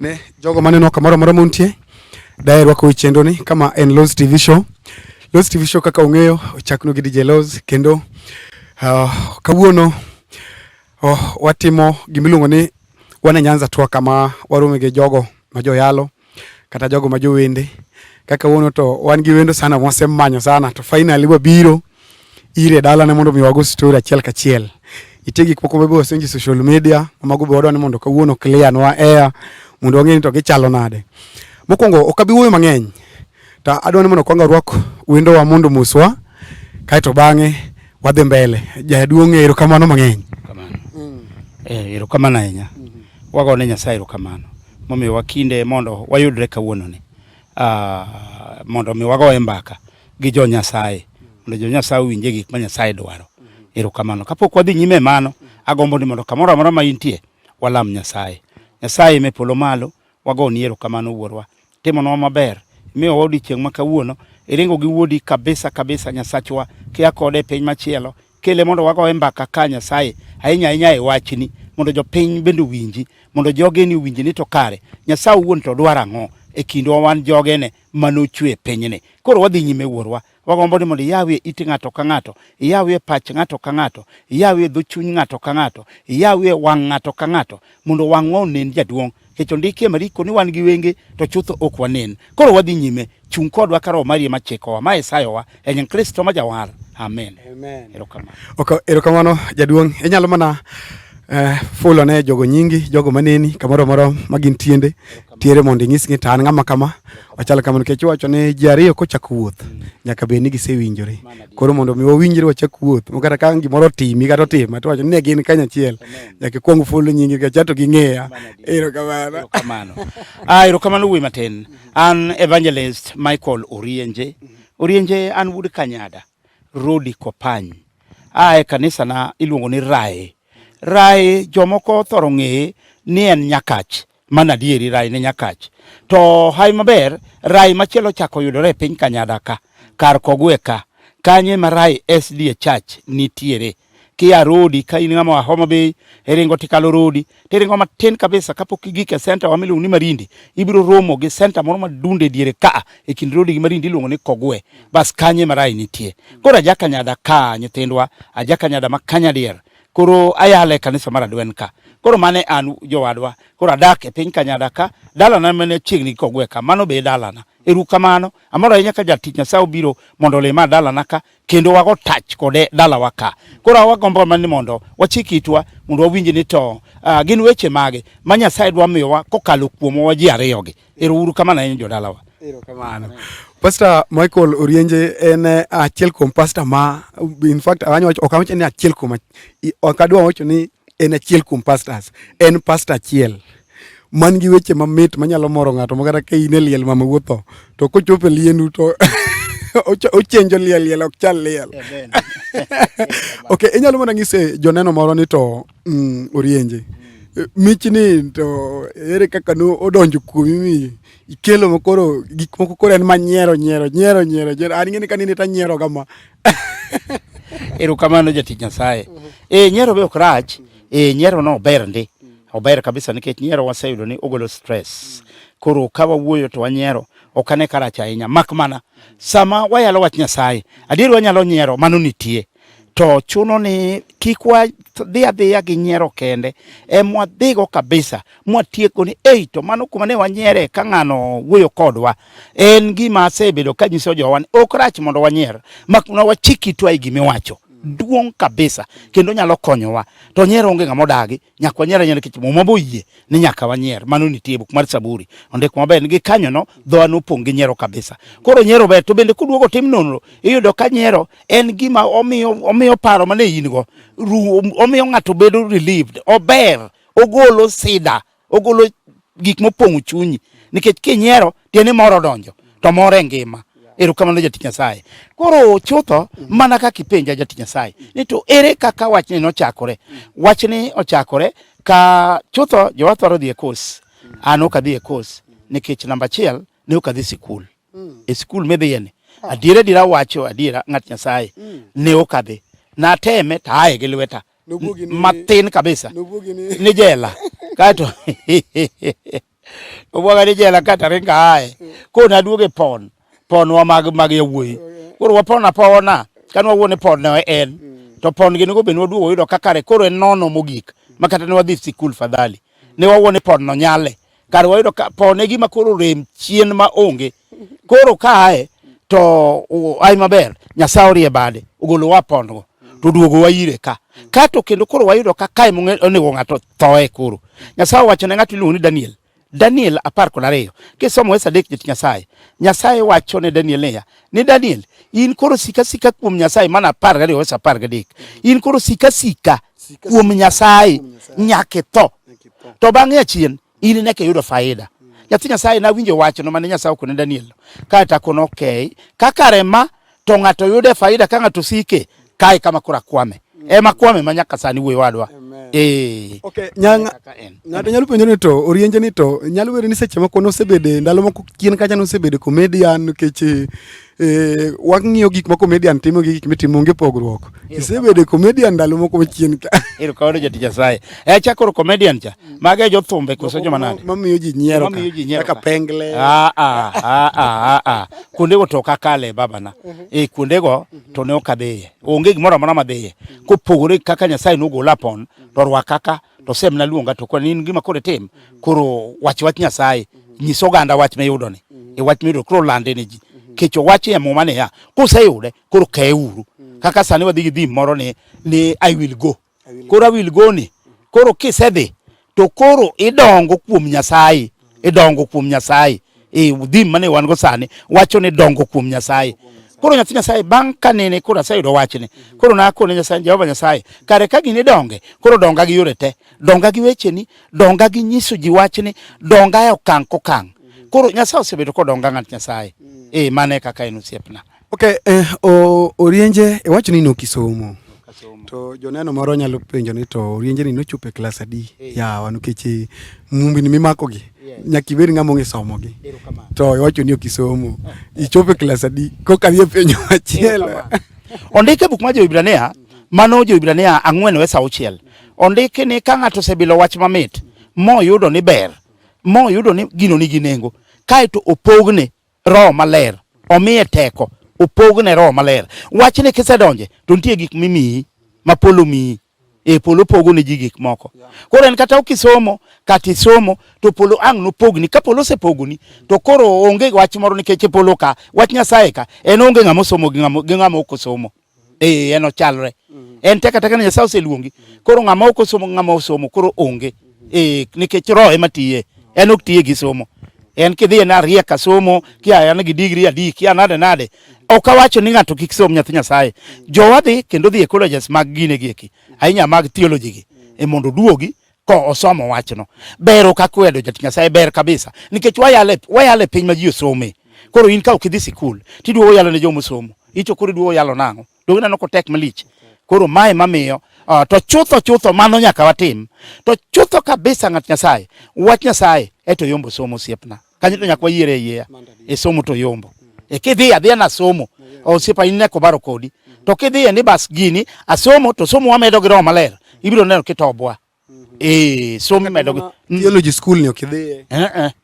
Ne jogo maneno kamoro amora muntie, daher rwakou e chenro ni kama en Loz TV show. Loz TV show kaka ung'eyo ochaknu gi DJ Loz kendo kawuono watimo gimiluongo ni wan e Nyanza Tour kama warome gi jogo ma joyalo kata jogo ma jowende. Kaka kawuono to wan gi wendo sana mwasemanyo sana to finally wabiro ire dalane mondo mi wago story achiel kachiel. Nitie gik moko mabe wasenjo e social media mago be wadwa ni mondo kawuono clear nwa air mondo wang'e ni to gichalo nade. Mokwongo ok abi wuoyo mang'eny to adwa ni mondo kwanga arwak wendowa mondo omoswa kaeto bang'e wadhi mbele. Jaduong' erokamano mang'eny. Kamano. Erokamano ahinya. Wagone Nyasaye erokamano momiyowa kinde mondo wayudre kawuononi. Mondo mi wagoye mbaka gi jo Nyasaye mondo jo Nyasaye owinje gik ma Nyasaye dwaro. Erokamano. Kapok wadhi nyime e mano, agombo ni mondo kamoro amora ma intie walam Nyasaye. Nyasaye me polo malo, wagoni erokamano wuorwa. Timonwa maber, imiyowa odiechieng' ma kawuono, iringo gi wuodi kabisa kabisa Nyasachwa, kia kode e piny machielo, kele mondo wagoye mbaka ka Nyasaye, ahinya ahinya e wachni, mondo jopiny bende owinji, mondo jogeni owinji ni to kare, Nyasaye owuon to dwaro ang'o e kindwa wan jogene manochwe e pinyni. Koro wadhi nyime wuorwa, wagombo ni mondo iyawie it ng'ato ka ng'ato, iyawie pach ng'ato ka ng'ato, iyawie dho chuny ng'ato ka ng'ato, iyawie wang' ng'ato ka ng'ato, mondo wang'wa onen jaduong'. Nikech ondiki e Mariko ni wan gi wenge to chutho ok wanen. Koro wadhi nyime, chung' kodwa ka Roho mari ema chikowa, ma e sayowa e nying Kristo ma jawar. Amen. Amen. Erokamano. Ok, erokamano jaduong'. Inyalo mana fulo ne jogo nyingi, jogo maneni kamoro amora ma gintiende tiere mondo inyisgi to an ng'ama kama wachal kama nikech iwacho ni ji ariyo kochako wuoth nyaka bed ni gisewinjore. Koro mondo mi wawinjre wachak wuoth ma kata ka gimoro otimi kata otima to iwacho ni ne gin kanyachiel nyaka ikwong fulo nyingi nikech ato ging'eya. Erokamano. Erokamano. Erokamano wuoyi matin. An Evangelist Michael Orienje. Orienje an wuod Kanyada, Rodi Kopany. E kanisa na iluongo ni Rae. Rae jomoko othoro ng'eye ni en Nyakach. Mano adieri Rae ne Nyakach. To hawi maber, Rae machielo ochako yudore e piny Kanyada ka, kar Kogwe ka. Kanyo ema Rae SDA Church nitiere. Kia Rodi, ka in ng'ama oa Homa Bay, iringo tikalo Rodi, tiringo matin kabisa kapok igik e center wa miluongo ni Marindi, ibiro romo gi center moro madunde diere ka e kind Rodi gi Marindi iluongo ni Kogwe. Bas kanyo ema Rae nitie. Koro aja Kanyada ka nyithindwa, aja Kanyada ma Kanyadier. Koro ayalo e kanisa mar Adwen ka. Koro mane an jowadwa. Koro adak e piny Kanyada ka, dalana mane chiegni gi Kogwe ka, mano be e dalana. Erokamano, amor ahinya ka jatich Nyasaye obiro mondo olima dalana ka, kendo wago touch kode dalawa ka. Koro wagombo mana ni mondo wachik itwa mondo wawinj ni to gin weche mage ma Nyasaye dwa miyowa kokalo kuomwa ji ariyogi. Ero uru kamano ahinya jodalawa. Erokamano. Pastor Michael Orienje en achiel kuom pastor ma in fact ok awach ni achiel kuom ok adwa wacho ni en achiel kuom pastors, en pastor achiel man gi weche mamit manyalo moro ng'ato ma kata ka in e liel mama wuotho to kochopo e liendu to ochenjo liel, liel ok chal liel. Ok, inyalo mana nyise joneno moro ni to Orienje michni to ere kaka no odonjo kuomi mi ikelo ma koro gik moko koro en manyiero nyiero nyiero nyiero nyiero an ing'eni ka nini tanyiero kama. Erokamano jatich Nyasaye. Nyiero be ok rach. Nyiero no ober ndi. Ober kabisa nikech nyiero waseyudo ni ogolo stress. Koro ka wawuoyo to wanyiero, ok ane ka rach ahinya. Mak mana sama wayalo wach Nyasaye, adier wanyalo nyiero, mano nitie. To chuno ni kik wadhi adhiya gi nyiero kende, emwadhigo kabisa mwatieko ni ei to mano kuma ne wanyiere ka ng'ano wuoyo kodwa. En gima asebedo kanyiso jowa ni ok rach mondo wanyier, mak mana wachik itwa e gimiwacho. Duong' kabisa kendo nyalo konyowa. To nyiero onge ng'ama odagi, nyaka wanyier anyiera nikech Muma be oyie ni nyaka wanyier. Mano nitie e buk mar Saburi. Ondiko maber ni gikanyono dhowa nopong' gi nyiero kabisa. Koro nyiero ber, to bende kuduogo tim nonro, iyudo ka nyiero en gima omiyo paro mane in go, omiyo ng'ato bedo relieved, ober, ogolo sida, ogolo gik mopong'o chunyi. Nikech kinyiero, tiende mor odonjo, to mor e ngima. Erokamano jatich Nyasaye. Koro chutho mana kaka ipenja jatich Nyasaye ni to ere kaka wachni nochakore. Wachni ochakore ka chutho jowa thoro dhi e course. An ok adhi e course nikech namba achiel ne ok adhi sikul. E sikul midhiye ni. Adiera adiera wacho adiera ng'at Nyasaye ne ok adhi. Nateme to aye gi lweta. Matin kabisa. Ni jela. Kaeto Obwaga ni jela kata ringa ae. Koro naduogo e pon. Ponwa mag mag yawuoyi. Koro wapon apona. Kane wawuon e pon ne en. To pon gi nego be nwaduogo yudo ka kare koro en nono mogik. Ma kata ne wadhi sikul fadhali. Ne wawuon e pon no nyale. Kare wayudo ka pon e gima koro rem chien ma onge. Koro kaae to ai maber. Nyasaye orie bade. Ogolowa pon go. To duogowa ire ka. Kato kendo koro wayudo ka kae onego ng'ato thoe koro. Nyasaye owacho ne ng'ato iluongo ni Daniel. Daniel 12. Kisomo wes 3 jatich Nyasaye. Nyasaye wacho ne Daniel niya, ni Daniel, in koro sika sika kuom Nyasaye mana 12 wes 13. In koro sika sika kuom Nyasaye nyaka itho. To bang'e achien in ne kiyudo faida. Nyathi Nyasaye nawinjo wachno mane Nyasaye okone Daniel. Kae akono okay, kaka ma to ng'ato yude faida ka ng'ato sike kae kama koro akwame. Ema kwame ma nyaka sani wuoyi wadwa. Eh. Okay, ng'ato nyalo penjo ni to Orienje ni to nyalo bedo ni seche moko nosebede ndalo moko chien kacha nosebedo comedian nikech wang'iyo gik ma comedian timo gi gik mitimo onge pogruok. Isebedo comedian ndalo moko machien ka. Erokamano jatich Nyasaye. E cha koro comedian cha. Mage jothumbe koso joma nade? Mamiyo ji nyiero ka. Kaka pengle. Ah ah ah ah ah. Kuondego to ok akale babana. E kuondego to ne ok adhiye. Onge gimoro amora madhiye. Kopogore kaka Nyasaye nogola pon to orwaka ka to semna luonga to koni in gima koro itim. Koro wach wach Nyasaye. Nyis oganda wach miyudo ni. E wach miyudo koro lande ne ji. Kech owachi e muma niya, kuseyude koro keuru. Kaka sani wadhi gi theme moro ni I will go. Koro I will go ni. Koro kisedhi to koro idongo kuom Nyasaye. Idongo kuom Nyasaye. E theme mane wan go sani wacho ni dongo kuom Nyasaye. Koro nyathi Nyasaye bang' ka nene koro aseyudo wachni. Koro nakone Nyasaye Jehova Nyasaye kare ka gini donge koro donga gi yore te. Donga gi wecheni, donga gi nyiso ji wachni, donga e okang' kokang'. Koro Nyasaye osebedo kodonga ng'at Nyasaye. Eh mano e kaka en osiepna. Okay, Orienje iwacho ni nokisomo. To joneno moro nyalo penjo ni to Orienje ni nochopo e klas adi yawa nikech mumbni mimako gi nyaka ibed ng'ama ong'e somo gi. To iwacho ni ok isomo. Ichopo e klas adi? Koka dhi e penjo machielo. Ondike buk mar Jo-Hibrania, mano Jo-Hibrania 4 wes 6. Ondiki ni ka ng'ato osebilo wach mamit moyudo ni ber, moyudo ni gino nigi nengo, kaeto opogne Roho Maler, omiye teko, opogne Roho Maler. Wachni kisedonje to nitie gik mimiyi ma polo miyi. E polo pogo ne ji gik moko. Koro en kata ok isomo, kata isomo, to polo ang' nopogni. Ka polo osepogoni, to koro onge wach moro nikech e polo ka, wach Nyasaye ka, en onge ng'ama osomo gi ng'ama ok osomo. Eh, en ochalre. En tek ateka ni Nyasaye oseluongi. Koro ng'ama ok osomo gi ng'ama osomo koro onge. Eh, nikech Roho ema tiye. En ok tiye gi somo. En kidhiye na riek asomo, kia an gi degree adi, kia nade nade. Ok awacho ni ng'ato kik som nyathi Nyasaye. Jowa dhi kendo dhi e colleges mag gine gi eki. Ahinya mag theology gi. E mondo oduogi ko osomo wachno. Ber ok akwedo jatich Nyasaye, ber kabisa. Nikech wayale piny ma ji osome. Koro in ka ok idhi sikul, tiduogo yalo ne joma osomo. Ito koro iduogo yalo nang'o? Donge ineno kotek malich? Koro mae mamiyo to chutho chutho mano nyaka watim. To chutho kabisa ng'at Nyasaye, wach Nyasaye eto yombo somo osiepna. Kanyo to nyaka wayiere ayieya. E somo to yombo. E kidhi adhiya na somo, osiepa in ne kobaro kodi. To kidhiye ni bas gini asomo to somo wamedo gi Roho Maler. Ibiro neno kitobwa. Eh, somo imedo gi Theology school ni ok idhiye.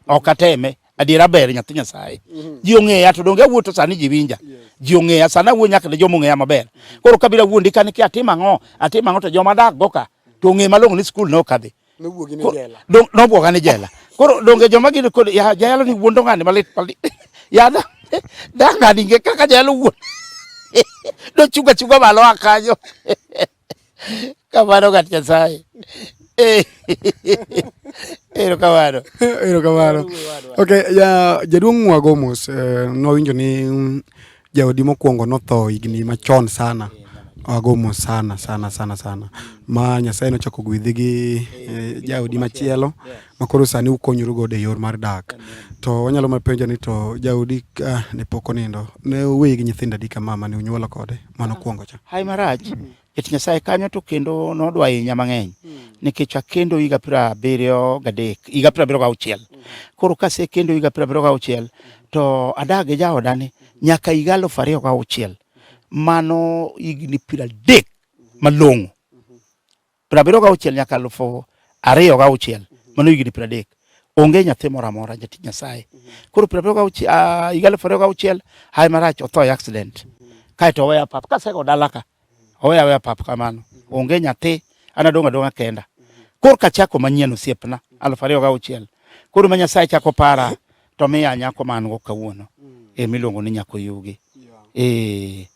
Ok ateme. Adiera ber nyathi Nyasaye. Ji ong'eya to donge awuotho sani ji winja. Ji ong'eya sani awuo nyaka ne joma ong'eya maber. Koro kabiro awuondi ka ni kia atim ang'o, atim ang'o to joma dak go ka to ong'e malong'o ni skul ne ok adhi. Nowuogi ni jela. Nobwoga ni jela. Koro donge joma gin kod ya jayalo ni wuondo ng'ani malit malit. Ya da da ng'ani nge kaka jayalo wuon. Dochunga chunga malo a kanyo. Kamano ng'at Nyasaye. Erokamano. Erokamano. Okay, ya jaduong' wago mos nwawinjo ni jaodi mokwongo notho higni machon sana. Wago mos sana sana sana sana. Ma Nyasaye nochako gwedhi gi jaodi machielo ma koro sani ukonyoru godo e yor mar dak. To wanyalo mana penjo ni to jaodi ka ne pok onindo, ne uweyi gi nyithindo adi kama mane unyuolo kode mano kwongo cha? Hai marach. Jatich Nyasaye kanyo to kendo nodwa hinya mang'eny nikech akendo higa 73, higa 76. Koro kasekendo higa 76 to adak gi jaodani nyaka higa 2006. Mano higni 30 malong'o. 76 nyaka 2006. Mano higni 30. Onge nyathi moro amora jatich Nyasaye. Koro piero abiriyo gauchiel, ah, higa 2006 hawi marach otho e accident. Kaeto oweya pap, kasego dala ka, oweya aweya pap kamano. Onge nyathi, an adong' adong'a kenda. Koro kachako manyien osiepna, 2006. Koro ma Nyasaye chako para, to miya nyako ma an go kawuono. E miluongo ni Nyako Yugi. E,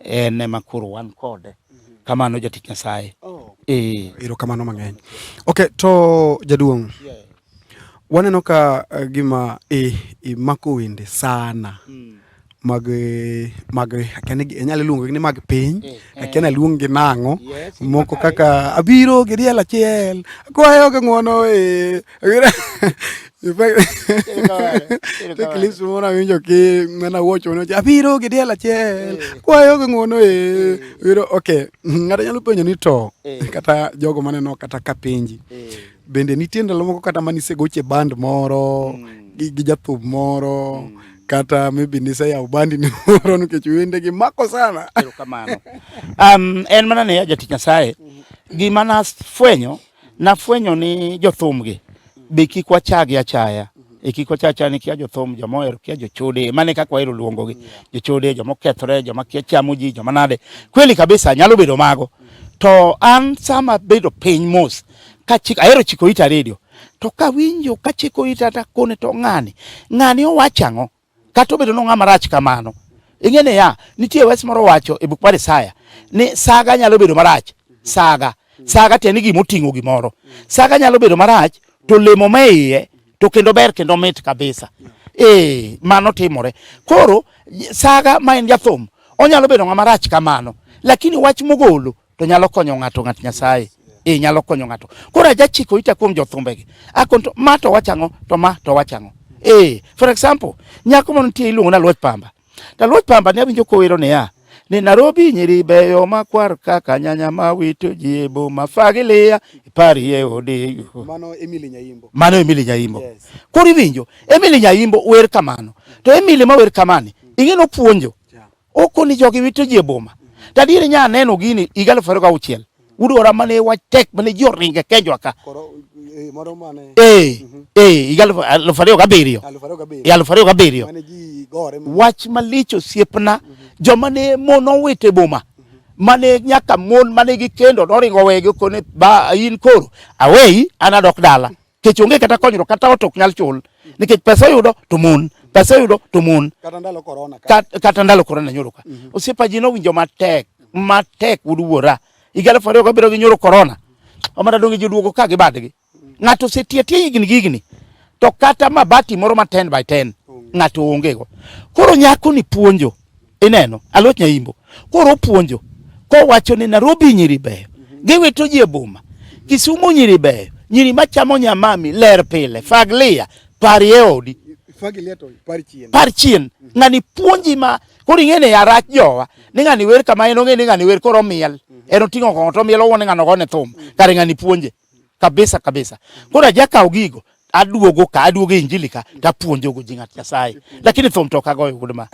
en ema koro wan kode. Kamano jatich Nyasaye. Oh. E. Erokamano mang'eny. Okay, to jaduong'. Waneno ka gima imako wende sana. Mag mag akia ni inyalo luongo gi ni mag piny, akia ni aluong gi nang'o. Moko kaka abiro gi diel achiel, akwayo gi ng'uono e. Te clips moro awinjo ki mana wuocho ni abiro gi diel achiel, akwayo gi ng'uono e. Okay, ng'ato nyalo penjo ni to kata jogo maneno kata ka penji. Bende nitie ndalo moko kata manisegoche band moro gi jathum moro kata maybe niseyawo bandi ni moro nikech wende gi mako sana. Erokamano. En mana ni jatich Nyasaye, gima nafwenyo, nafwenyo ni jothum gi be kik wachagi achaya. E kik wacha achaya ni kia jothum, joma ohero kia jochode, mano e kaka wahero luongogi. Jochode, joma okethore, joma kia chamo ji, joma nade. Kweli kabisa nyalo bedo mago. To an sama bedo piny mos, kachiko, ahero chiko ita redio. To kawinjo kachiko ita takone to ng'ani, ng'ani owacho ang'o? Kata obedo ni ng'ama rach kamano. Ing'e niya, nitie wes moro wacho e buk mar Isaya ni saga nyalo bedo marach. Saga. Saga tiende ni gima oting'o gimoro. Saga nyalo bedo marach to olemo ma iye to kendo ber kendo mit kabisa. Mano timore. Koro saga ma en jathum onyalo bedo ng'ama rach kamano, lakini wach mogolo to nyalo konyo ng'ato, ng'at Nyasaye. Nyalo konyo ng'ato. Koro ajachiko ita kuom jothumbegi. Akon to ma to wacho ang'o, to ma to wacho ang'o. For example, nyako moro nitie iluongo ni Aluoch Pamba. To Aluoch Pamba ne awinjo kowero niya, ni Nairobi nyiri beyo makwar kaka nyanya ma wito ji e boma fagilia iparie odi. Mano Emily Nyaimbo. Mano Emily Nyaimbo. Yes. Koro iwinjo, Emily Nyaimbo wer kamano. To Emily ma wer kamani, ing'e nopuonjo. Okoni jogi wito ji e boma. To adieri nya neno gini higa 2006. Udwara mane wach tek mane ji oringe Kenjwa ka. Koro, moro mane Higa 2007. 2007. 2007. Mane ji gore ma- Wach malich osiepna, joma ne mon owito e boma, mane nyaka mon mane gikendo noringo wegi okone ba in koro aweyi an adok dala. Nikech onge kata konyruok, kata ot ok nyal chul. Nikech pesa oyudo to mon, pesa oyudo to mon. Kata ndalo corona ka. Kata ndalo corona nyoro ka. Osiepa ji nowinjo matek, matek wuod wuora. Higa 2007 gi nyoro corona. Omenda donge ji oduogo ka gi badgi. Ng'ato osetiyo atiya higni gi higni. To kata mabati moro ma 10 by 10 ng'ato onge go. Koro nyako ni puonjo. Ineno, Aluoch Nyaimbo. Koro opuonjo kowacho ni Nairobi nyiri beyo. Giwito ji e boma. Kisumu nyiri beyo. Nyiri machamo nyamami ler pile. Faglia, parie odi. Fagilia to par chien. Par chien. Ng'ani puonji ma koro ing'e ni arach jowa. Ni ng'ani wer kama en ong'e ni ng'ani wer koro omiel. En oting'o kong'o to omiel owuon ni ng'ano gone thum. Kare ng'ani puonje. Kabisa kabisa. Koro ajakawo gigo aduogo ka, aduogo e injili ka tapuonjogo ji ng'at Nyasaye. Lakini thum to ok agoyo wuod ma.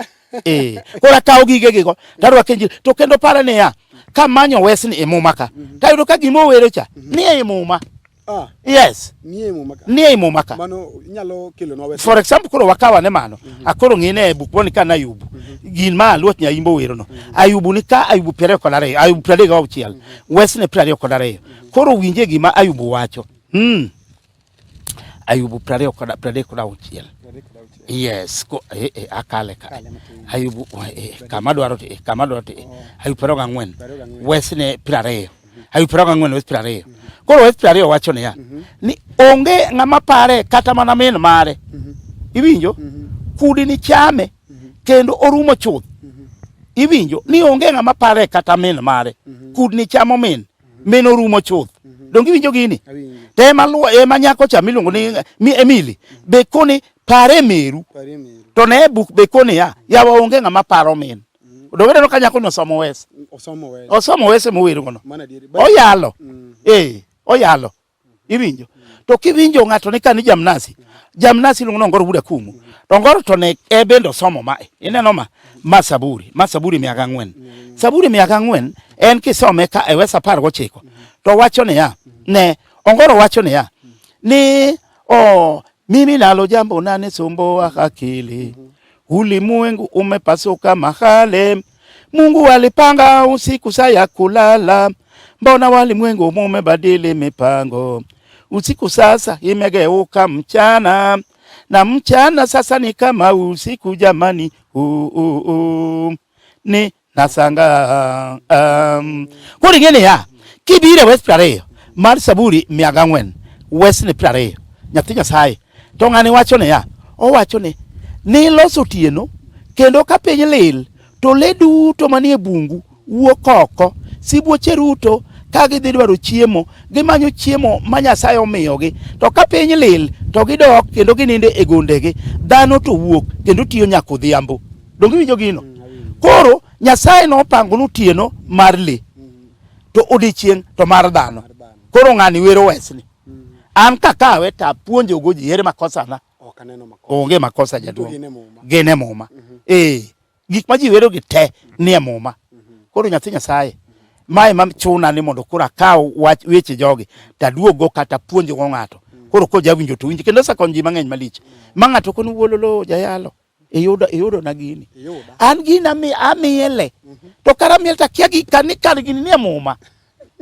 Koro akawo gige gigo tarwako injili. To kendo para niya, kamanyo wesni e muma ka, tayudo ka gima owero cha ni e muma. Yes. Ni e muma ka. Ni e muma ka. Mano inyalo kelonwa wes. For example, koro wakawa ne mano. Akoro ng'ine e buk moni ka na Ayubu. Gin ma Aluoch Nyaimbo wero no. Ayubu ni ka Ayubu 22, Ayubu 36. Wesne 22. Koro winje gima Ayubu wacho. Ayubu 36. Yes, ko, akale ka. Ayubu, kama dwaro to, kama dwaro to, Ayubu 24. Wesne 20. Ayubu 24 wes 20. Koro wes 20 wacho niya, ni onge ng'ama pare kata mana min mare. Iwinjo? Kudi ni chame kendo orumo chuth. Iwinjo? Ni onge ng'ama pare kata min mare. Kudni chamo min. Min orumo chuth. Donge iwinjo gini? To ema luwo, ema nyako cha miluongo ni mi Emily be koni pare meru. To ne buk be koni ya, yawa onge ng'ama paro min. Donge ineno ka nyako ni osomo wes? Osomo wes. Osomo wes mowero gono. Mano adieri. Oyalo. Oyalo. Iwinjo? To kiwinjo ng'ato ni ka ni jamnasi. Jamnasi iluongo ni Ongoro Wuod Akumu. To Ongoro to ne e bende osomo ma. Ineno ma? Ma Saburi. Ma Saburi 104. Saburi 104 en kisome ka e wes 19. To wacho niya, ne Ongoro wacho niya, ni o Mimi nalo jambo nanisumbua akili, ulimwengu umepasuka mahale. Mungu alipanga usiku saa ya kulala, mbona walimwengu mumebadili mipango? Usiku sasa imegeuka mchana, na mchana sasa ni kama usiku jamani. Ni nasanga koro ing'e niya kibiro e wes 20 mar Saburi 104 wes ni 20 nyathi Nyasaye to ng'ani wacho niya owacho ni niloso otieno kendo ka piny lil to le duto manie bungu wuok oko sibuoche ruto ka gidhi dwaro chiemo gimanyo chiemo ma Nyasaye omiyogi to ka piny lil to gidok kendo ginindo e gondegi dhano to wuok kendo tiyo nyaka odhiambo. Donge iwinjo gino? Koro Nyasaye nopango ni otieno mar le to odiechieng' to mar dhano. Koro ng'ani wero wesni. An kakawe to apuonjogo ji ere makosana. Ok aneno makosa. Onge makosa jaduong'. Gin e Muma. Gin e Muma. Eh, gik ma ji wero gi te ni e Muma. Koro nyathi Nyasaye, mae ma chuna ni mondo koro akaw wach weche jogi to aduoggo kata puonjogo ng'ato. Koro kojawinjo to winj kendo osekonyo ji mang'eny malich. Ma ng'ato kono wuololo jayalo. Iyudo iyudo na gini. Iyuda. An gini ami amiele. To kara miel to akia gi kani kar gini nie muma.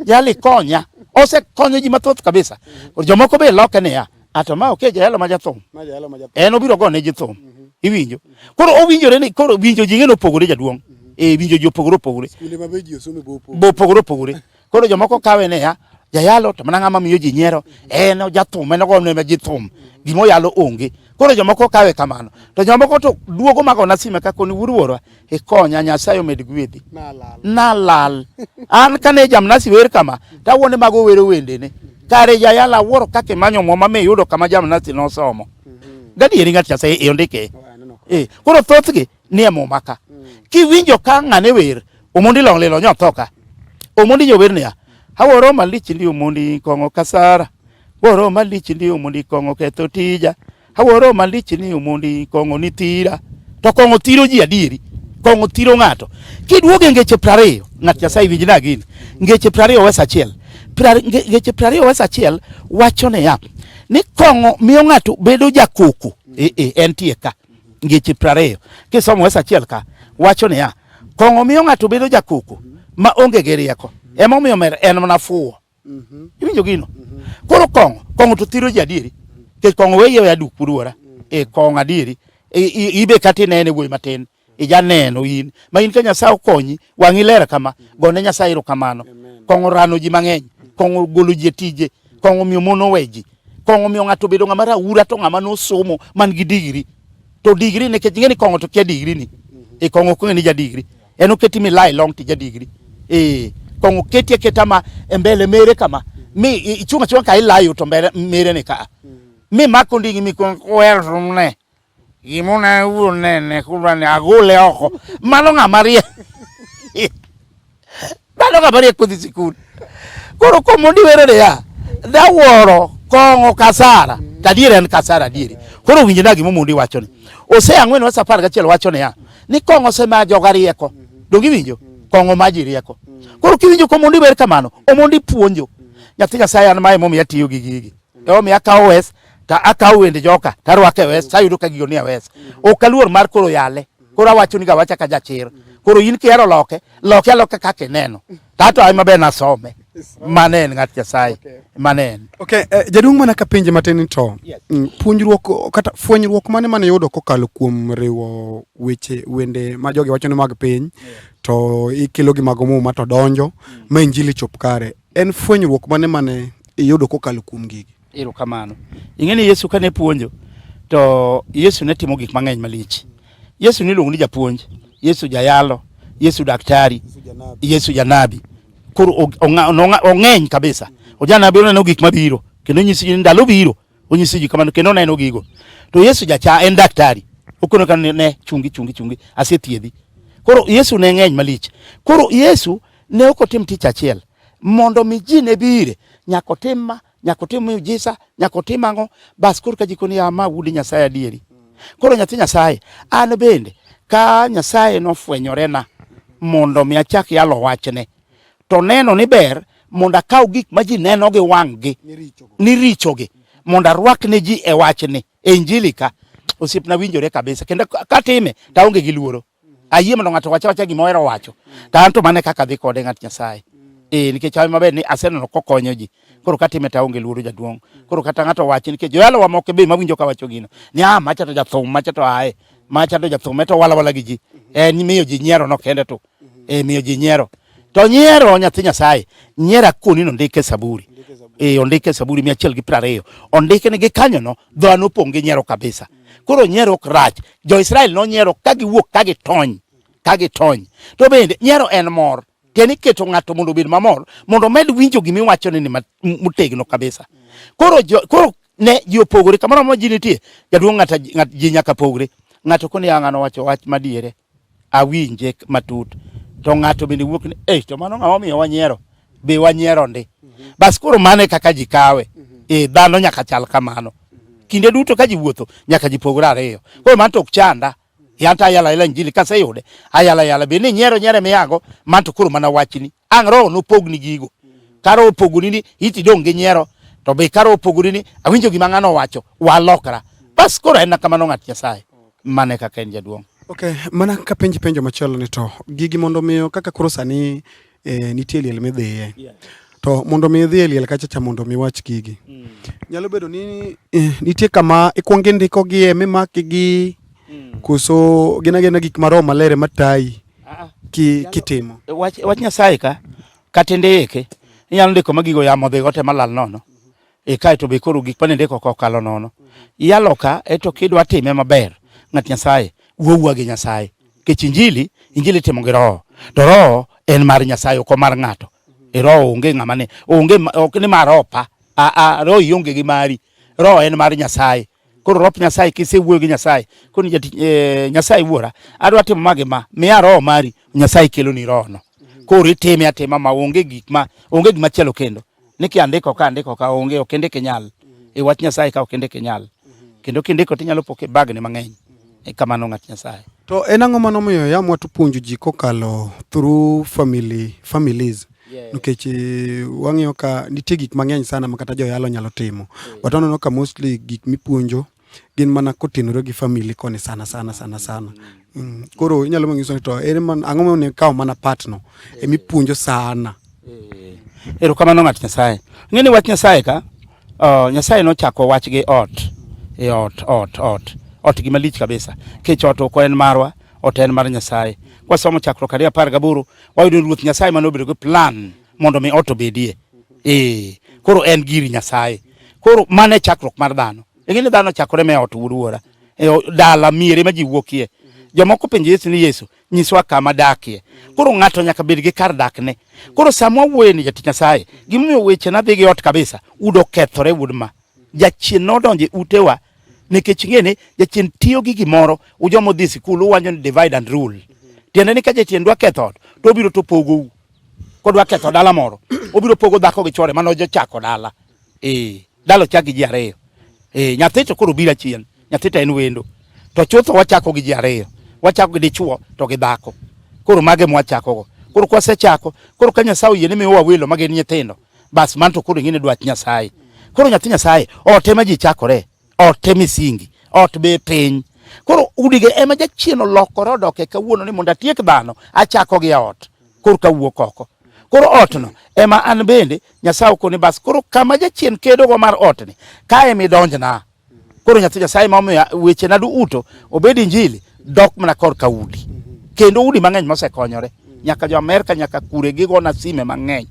Jali konya. Osekonyo ji mathoth kabisa. Koro Jomoko be loke niya, ato ma ok e jayalo ma jathum. Ma jayalo ma jathum. En obiro gone ji thum. Iwinjo. Koro owinjore ni koro winjo ji ng'eno opogore jaduong'. Eh winjo ji opogore opogore. Skunde ma be ji osome bo opogore. Bo opogore opogore. Koro jomoko kawe niya, jayalo to mana ng'ama miyo ji nyiero, en jathum, en ogone ji thum, gima oyalo onge. Koro jomoko kawe kamano. To jomoko to duogo magona sime ka koni wuod wuora, ikonya Nyasaye omed gwedhi. Nalal. Nalal. An kane jamnasi wer kama, to awuone mago wero wendene. Kare jayalo awuoro kaka imanyo muma miyudo kama jamnasi nosomo. Gadieri ng'at Nyasaye e ondike. Oh, aneno ka. Eh, koro thothgi ni e muma ka. Kiwinjo ka ng'ane wer, Omondi long lilo nyo tho ka. Omondi nyo wer niya, awuoro malich ndi Omondi kong'o kasara. Wuoro malich ndi Omondi kong'o ketho tija. Awuoro malich ni Omondi kong'o ni thira. To kong'o thiro ji adieri. Kong'o thiro ng'ato. Kiduogo e ngeche 20, ng'at Nyasaye winjna gini. Ngeche 20 wes achiel. Ngeche 20 wes achiel wacho niya, ni kong'o miyo ng'ato bedo jakoko. E, e, entie ka. Ngeche 20. Kisomo wes achiel ka, wacho niya, kong'o miyo ng'ato bedo jakoko ma onge gi rieko. Emomiyo mer en mana fuwo. Iwinjo gino? Koro kong'o, kong'o to thiro ji adieri. Nikech kong'o weye weya duk wuora. E kong'o adieri. Ibe kata inene wuoyi matin. Ijaneno in. Ma in ka Nyasaye okonyi, wang'i ler kama, gone Nyasaye erokamano. Kong'o rano ji mang'eny. Kong'o golo ji e tije. Kong'o miyo mon owe ji. Kong'o miyo ng'ato obedo ng'ama raura to ng'ama nosomo man gi digri. To digri nikech ing'e ni kong'o to kia digri ni. E kong'o ok ong'e ni ja digri. En oketi milai long to ja digri. E kong'o oketi aketa ma e mbele mere kama. Mi ichung' achunga ka ilayo to mbele mere ni ka. Mi mako ndingi mi kwer ne. Gimona wuon nene kudwa ni agole oko. Mano ng'ama riek. Mano ng'ama riek kodhi sikul. Koro komondi wero niya, dawuoro kong'o kasara. To adier en kasara adieri. Koro winjna gima Omondi wacho ni. Hosea 4 wes 11 wacho niya, ni kong'o osemayo joga rieko. Donge iwinjo? Kong'o ma ji rieko. Koro kiwinjo komondi wer kamano, Omondi puonjo. Nyathi Nyasaye an mae emomiyo atiyo gi gigi. Emomiyo akawo wes to akawo wende joka to arwako e wes to ayudo ka gigo nie wes. Ok aluor mar koro yale. Koro awacho ni gawacha ka jachir. Koro in kihero loke, loke aloka kaka ineno. Tato ai maber nasome. Mano en ng'at Nyasaye. Mano en. Okay, jaduong' mana ka penje matin ni to Yes. Puonjruok kata fwenyruok mane mane yudo kokalo kuom riwo weche wende ma jogi wacho ni mag piny to ikelo gi mag muma to donjo ma injili chop kare. En fwenyruok mane mane iyudo kokalo kuom gigi? Erokamano. Ing'e ni Yesu kane puonjo to Yesu ne timo gik mang'eny malich. Yesu niluongo ni japuonj, Yesu jayalo, Yesu daktari, Yesu janabi. Koro ong'eny kabisa. Ojanabi oneno gik mabiro kendo onyiso ji ni ndalo biro, onyiso ji kamano kendo oneno gigo. To Yesu jacha en daktari. Okono ka ne chungi chungi chungi asethiedhi. Koro Yesu ne ng'eny malich. Koro Yesu ne ok otim tich achiel. Mondo mi ji ne bire, nyaka otim ma, nyaka otim miujiza, nyaka otim ang'o, bas koro ka ji koni ya ma wuod Nyasaye adieri. Koro nyathi Nyasaye, an bende ka Nyasaye nofwenyorena mondo mi achak yalo wachne, to neno ni ber mondo akaw gik ma ji neno gi wang'gi ni richogi, mondo arwak ne ji e wachni. E injili ka osiepna winjore kabisa kendo katime to aonge gi luoro. Ayie mondo ng'ato wacha wacha gima ohero wacho. To an to mano e kaka adhi kode ng'at Nyasaye. Eh, nikech hawi maber ni aseneno kokonyo ji. Koro katime to aonge luoro jaduong'. Koro kata ng'ato wachi nikech joyalo wa moko be mawinjo ka wacho gino. Ni ah macha to jathum, macha to ae. Macha to jathum, to wala wala gi ji. En miyo ji nyiero no kende to. E miyo ji nyiero. To nyiero nyathi Nyasaye, nyiero akoni no ndike Saburi. E ondike Saburi 120. Ondike ni gikanyono dhowa nopong' gi nyiero kabisa. Koro nyiero ok rach. Jo-Israel nonyiero ka giwuok ka gitony, ka gitony. To bende nyiero en mor. Tiende ni keto ng'ato mondo obed mamor, mondo omed winjo gima iwachone ni motegno kabisa. Koro jo, koro ne ji opogore kamoro amora ji nitie. Jaduong' ng'ato ng'at ji nyaka pogre. Ng'ato koni ya ng'ano wacho wach madiere. Awinje matut. To ng'ato bende wuok ni, eh to mano ng'ama omiyo wanyiero. Be wanyiero ndi. Bas koro mano e kaka ji kawe. Eh dhano nyaka chal kamano. Kinde duto ka ji wuotho nyaka ji pogre ariyo. Koro mano to ok chanda. An to ayalo ayala injili kaseyude ayalo ayala bed ni nyiero nyiero emiyago mano to koro mana wachni. Ang' roho nopogni gigo. Ka roho opogoni ni iti dong' gi nyiero to be ka roho opogoni ni awinjo gima ng'ano owacho walokra. Bas koro en kamano ng'at Nyasaye. Mano e kaka en jaduong'. Okay, mana kapenji penjo machielo ni to gigi mondo miyo kaka koro sani e, nitie liel midhiye. Yeah. To mondo mi idhi e liel kacha cha mondo mi wach gigi. Nyalo bedo ni eh, nitie kama ikwongo indiko gie mimaki gi koso gin agina gik ma roho maler ema tayi ki, kitimo. Wach, wach Nyasaye ka kata ndike inyalo ndiko ma gigo yamo dhigo te malal nono. E kae to be koro gik mane ndiko ka okalo nono. Iyalo ka eto kidwa time maber ng'at Nyasaye wuo gi Nyasaye. Nikech injili, injili itimo gi roho. To roho en mar Nyasaye ok mar ng'ato. E roho onge ng'ama ne onge ok ni mar roho pa. A a roho ionge gi mari. Roho en mar Nyasaye. Koro rop Nyasaye kisewuoyo gi Nyasaye, koni jatich eh, Nyasaye wuora, adwa timo ma gi ma, miya roho mari, Nyasaye keloni roho no. Koro itime atima ma onge gik ma onge gima chielo kendo. Ni kiandiko ka andiko ka onge ok indik inyal. E wach Nyasaye ka ok indik inyal. Kendo kindiko tinyalo po kibagni mang'eny. E kamano ng'at Nyasaye. To en ang'o manomiyo yamwa to puonjo ji kokalo through family, families? Nikech eh, wang'iyo ka nitie gik mang'eny sana ma kata joyalo nyalo timo. But waneno ka mostly gik mipuonjo gin mana kotenore gi family koni sana sana sana sana. Koro inyalo manyiso ni to ere man ang'o monego ikaw mana part no emipuonjo sana. Erokamano ng'at Nyasaye. Ng'e ni wach Nyasaye ka, Nyasaye nochako wach gi ot. E ot, ot, ot. Ot gima lich kabisa. Kech ot ok en marwa, ot en mar Nyasaye. Kwasomo chakruok 2:18, wayudo ni Ruoth Nyasaye mane obedo gi plan mondo mi ot obedie. Koro en gir Nyasaye. Koro mano e chakruok mar dhano. Ing'e ni dhano chakore me ot wuod wuora. E dala miere ma ji wuokie. Jomoko penjo Yesu ni Yesu, nyiswa kama dakie. Koro ng'ato nyaka bed gi kar dakne. Koro sama wawuoye ni jatich Nyasaye, gimomiyo weche na dhi gi ot kabisa, udo kethore wuod ma. Jachien nodonjo e utewa nikech ing'e ni jachien tiyo gi gimoro, ujoma odhi e sikul uwanjo ni divide and rule. Tiende ni ka jachien dwa ketho ot, to obiro to pogou. Kodwa ketho dala moro, obiro pogo dhako gi chwore mane ojochako dala. Dala ochak gi ji ariyo. Nyathi to koro biro achien, nyathi to en wendo. To chutho wachako gi ji ariyo. Wachako gi dichuo to gi dhako. Koro mage mwachako go. Koro kwasechako, koro ka Nyasaye oyie ni miyowa welo ma gin nyithindo, bas mano to koro ing'e ni dwach Nyasaye. Koro nyathi Nyasaye, ot ema ji chakore, ot e misingi, ot be piny. Koro udige ema jachien olokore odok e kawuono ni mondo atiek dhano, achako gi ot. Koro kawuok oko. Koro otno ema an bende Nyasaye okoni bas koro kama jachien kedogo mar otni, ka ema idonjna. Koro nyathi Nyasaye ma omiyo wechena duto obed injili dok mana korka udi. Kendo udi mang'eny mosekonyore. Nyaka jo Amerka nyaka kure gigona sime mang'eny.